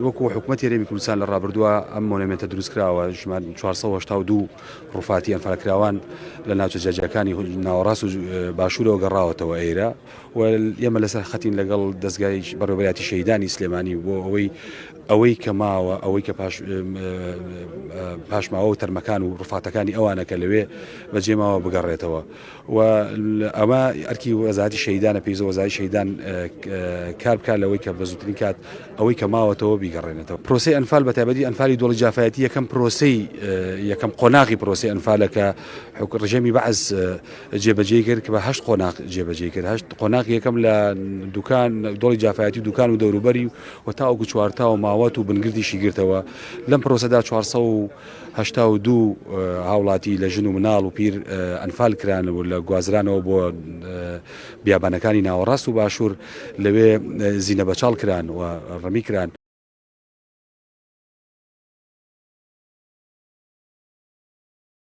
وەکو حکومەتی هەرێمی کوردستان لە ڕابردووە ئەم مۆنێمێنتە دروست کراوە، ژمارە 482 ڕوفاتی ئەنفالکراوان لە ناوچە جیاجیاکانی ناوەڕاست و باشوورەوە گەڕاوەتەوە ئێرە و ئێمە لەسەر خەتین لەگەڵ دەزگای بەڕێوەبەرایەتی شەهیدانی سلێمانی بۆ ئەوەی ئەوەی کە ماوە ئەوەی کە پاش پاشماوە و تەرمەکان و ڕفاتەکانی ئەوانە کە لەوێ بەجێماوە بگەڕێتەوە. و ئەمە ئەرکی وەزارەتی شەهیدانە پێویستە وەزارەتی شەهیدان کار بکات لەوەی کە بە زووترین کات ئەوەی کە ماوەتەوە بیگەڕێنێتەوە. پرۆسەی ئەنفال بە تایبەتی ئەنفالی دۆڵی جافایەتی یەکەم پرۆسەی یەکەم قۆناغی پرۆسەی ئەنفالە کە ڕژێمی بەعس جێبەجێی کرد کە بە هەشت قۆناغ جێبەجێی کرد هەشت قۆناغی یەکەم لە دوکان دۆڵی جافایەتی و دوکان و دەوروبەری و تاوەکو چوارتا و ماوەت و بنگردیشی گرتەوە لەم پرۆسەدا 482 هاوڵاتی لە ژن و مناڵ و پیر ئەنفال کران و لە گوازرانەوە بۆ بیابانەکانی ناوەڕاست و باشوور لەوێ زینەبەچاڵ کران و ڕەمی کران.